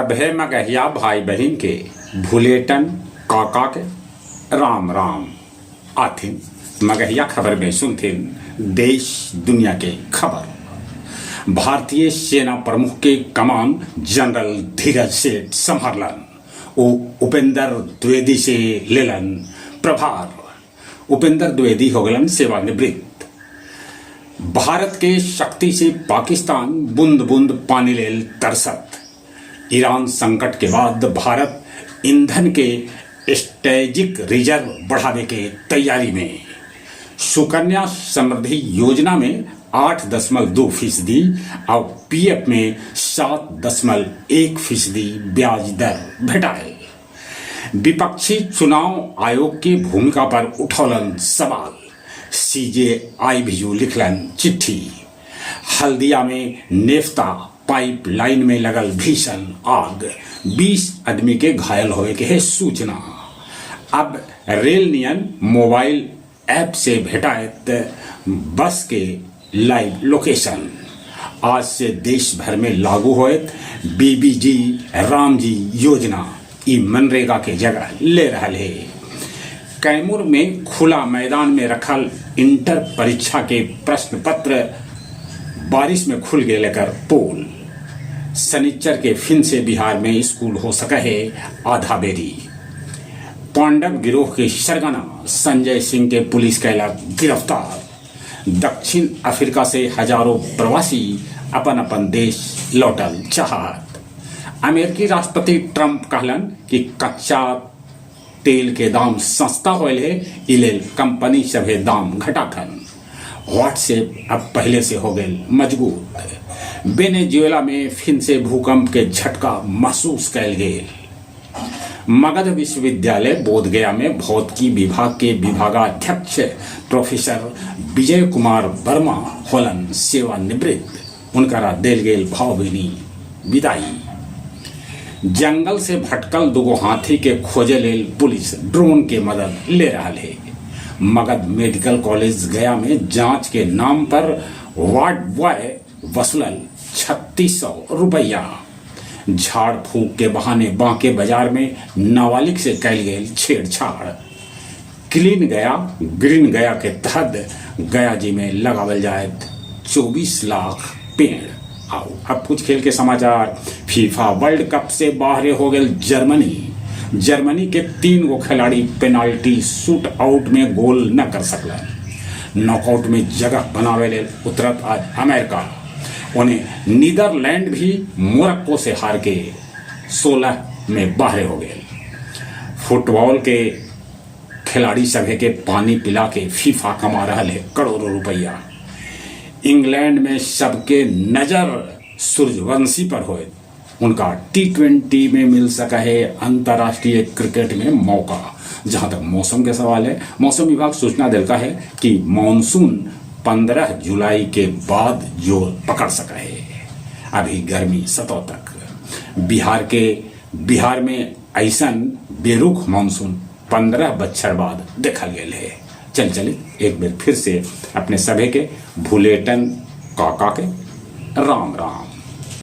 सभे मगहिया भाई बहिन के भुलेटन काका के राम राम। आथिन मगहिया खबर में सुनथिन देश दुनिया के खबर। भारतीय सेना प्रमुख के कमान जनरल धीरज सेठ संभारलन। ऊ उपेंद्र द्विवेदी से लेलन प्रभार। उपेंद्र द्विवेदी हो गलन सेवानिवृत्त। भारत के शक्ति से पाकिस्तान बूंद बूंद पानी लेल तरसत। ईरान संकट के बाद भारत ईंधन के स्ट्रेटेजिक रिजर्व बढ़ावे के तैयारी में। सुकन्या समृद्धि योजना में 8.2 फीसदी आउ पीएफ में 7.1 फीसदी ब्याज दर भेटाए। विपक्षी चुनाव आयोग की भूमिका पर उठौलन सवाल। सीजेआई भी लिखलन चिट्ठी। हल्दिया में नेफ्ता पाइप लाइन में लगल भीषण आग, 20 आदमी के घायल होए के है सूचना। अब रेल नियन मोबाइल ऐप से भेटायत बस के लाइव लोकेशन। आज से देश भर में लागू होयत बीबीजी रामजी योजना, ई मनरेगा के जगह ले रहल है। कैमूर में खुला मैदान में रखल इंटर परीक्षा के प्रश्न पत्र बारिश में खुल गए लेकर पोल। सनिच्चर के फिन से बिहार में स्कूल हो सके है आधा बेरी। पांडव गिरोह के सरगना संजय सिंह के पुलिस कैला गिरफ्तार। दक्षिण अफ्रीका से हजारों प्रवासी अपन अपन देश लौटल चाहत। अमेरिकी राष्ट्रपति ट्रंप कहलन कि कच्चा तेल के दाम सस्ता होल है, ई लेल कंपनी सभे दाम घटाथन। व्हाट्सएप अब पहले से हो गए मजबूत। वेनेजुएला में फिर से भूकंप के झटका महसूस कैल गेल। मगध विश्वविद्यालय बोधगया में भौतिकी विभाग के विभागाध्यक्ष प्रोफेसर विजय कुमार वर्मा होलन सेवानिवृत्त। उनकरा देल गेल भावभीनी विदाई। जंगल से भटकल दुगो हाथी के खोजे लेल पुलिस ड्रोन के मदद ले रहा है। मगध मेडिकल कॉलेज गया में जांच के नाम पर वार्ड बॉय वसूलल 3600 रुपया। झाड़ फूक के बहाने बांके बाजार में नाबालिग से कैल गेल छेड़छाड़। क्लीन गया ग्रीन गया के तहत गया जी में लगावल जाए 24 लाख पेड़। आओ अब कुछ खेल के समाचार। फीफा वर्ल्ड कप से बाहर हो गए जर्मनी। जर्मनी के 3 गो खिलाड़ी पेनाल्टी शूट आउट में गोल न कर सकलन। नॉकआउट में जगह बनावे ले उतरत आज अमेरिका। उन्हें नीदरलैंड भी मोरक्को से हार के 16 में बाहर हो गए। फुटबॉल के खिलाड़ी सभे के पानी पिला के फीफा कमा रहा है करोड़ों रुपया। इंग्लैंड में सबके नजर सूर्यवंशी पर होए। उनका T20 में मिल सका है अंतर्राष्ट्रीय क्रिकेट में मौका। जहां तक मौसम के सवाल है, मौसम विभाग सूचना दिलका है कि मानसून 15 जुलाई के बाद जोर पकड़ सका है। अभी गर्मी सतह तक। बिहार में ऐसन बेरुख मानसून 15 बच्छर बाद देखल गेल है। चल चले एक बार फिर से अपने सभे के भुलेटन काका के राम राम।